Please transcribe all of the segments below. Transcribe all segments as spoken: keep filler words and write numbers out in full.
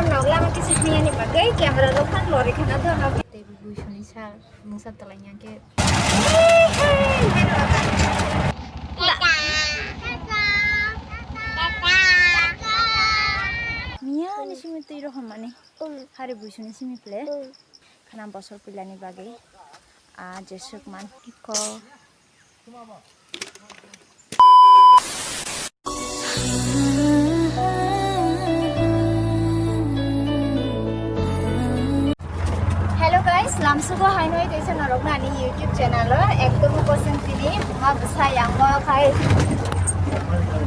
Nok lama kisa thani bagwi camera rok phan lori khana do nok. Tei bo bui suni sal mungsa talai yang ke. Miya ni simi twi rohor mani. Hari bui suni simi ple. Khana bosor puilani bagwi. A jesuk man ko. Hello guys, lamsugo hainoi teisa norokno ani YouTube channel o ekdom kosong tini buma bwsa yang bo khai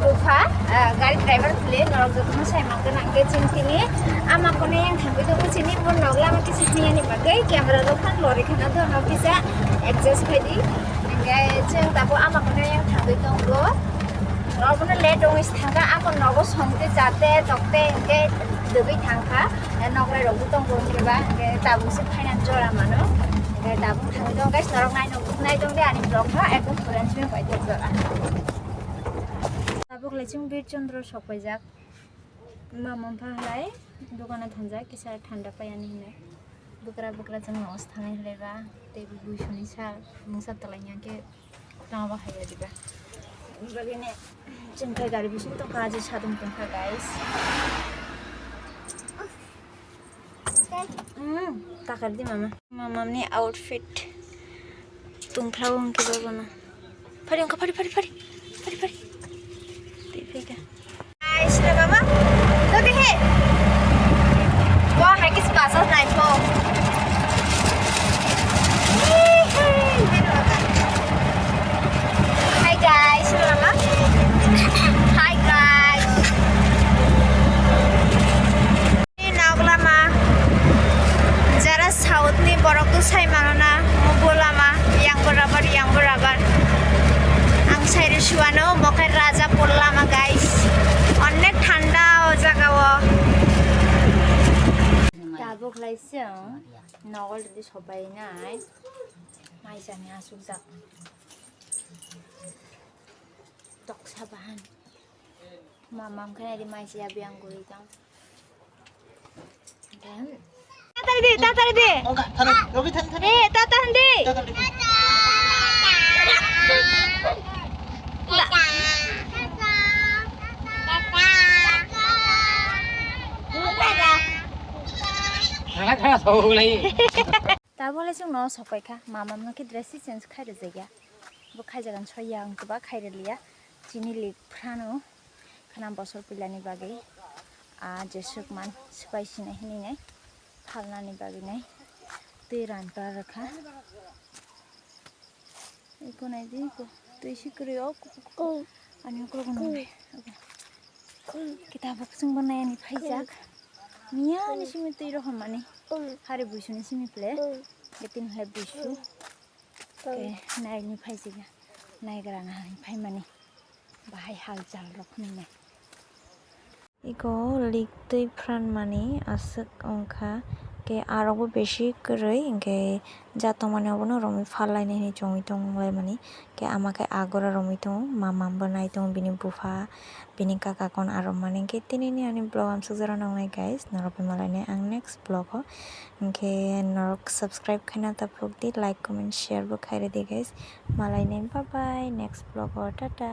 bupha, ah, gari driver phile norok jotono sai mangkha nangkhe chwng tini ama kono yang thangwi tongo chini bo nok lama kisa thani bagwi camera rok phan lori khana do nok kisa adjust khai di. Hingke chwng tabuk ama kono yang thangwi tongo. Obono late wngwi thangkha, ako nogo songte chate tokte hingke dogwi thangkha. Nokrai rokbo tongo hingke ba, hingke tabuk se phaina jora mano. Hingke tabuk thangwi tongo guys, norok nai nai tongde ani vlog no ekdom pura simi pai tok jora. Tabuk le chwng Bir Chandra sok paijak. Mama bwkha halai dogano thangjak kisa thanda paiani hinwi. Bwkra bwkra chwng nogo se thangnai halai ba tei bo bui suni sal mungsa talai yang khe tamo bo haiya diba. Bagini chwng khe gari bising tongkha aji sadum tongkha guys. Mm, takar di mama. Mamamni outfit. Tungphla wng khe bono. Phari wngkha, phari, phari, phari. Phari, phari. Tei phai kha. Guys, na mama. Look at here. Wah, hai kis basa nai pho. Hi guys, na mama. Hi guys. Nok lama, jara South ni borok to sai mano na, mugo lama, yang berabar, yang berabar. Ang sai risuano, mokai Rajapur lama guys. Onek thanda o jaga o. Tabuk lai se, nogol di sobai nai. Mai jani asuk jak. Toksa bahan. Mamam khe ri mai siya biyang guri tong. Tatari di, tatari di. Ongka, thani, logi thani, thani. Eh, tata hindi. Tata hindi. Thana, thana, so, ulai. Tabole chwng no sopai kha, mamam no khe dress change khai rwjak ya. Bo khaijagan soya wng kwbak khai rwliya. Chini lik phrano khana bosor puilani bagwi, ah, jeswk man swpai sinai hinwi nai phalnani bagwi nai twi ran kar rwkha. Eko nai di eko twi si kwrwi o kuphur kuphur. Ani ukulok no nai. Kitabok chwngbo nai ani phaijak. Miya ni simi twi rohormani. Hari buisu ni simi ple. Getini hai buisu. Ke naini phai siga, naigra nahani phaimani, bahai hal chal rok nini. Iko lik twi phranmani aswk wngkha, ke arokbo besi kwrwi, hwnkhe jatongmani obono romwi phallaini hinwi chongwi tonglaimani, ke ama khe agora romwi tongo, mama bo nai tongo bini bupha. Bini kaka kon aro mani hwnkhe tinini ani vlog amsuk jora nongnai guys, norok bai malainai ang next vlog o. Hwnkhe norok subscribe khaina ta phuluk di, like, comment, share bo khairidi guys. Malainai bye bye next vlog o, tata.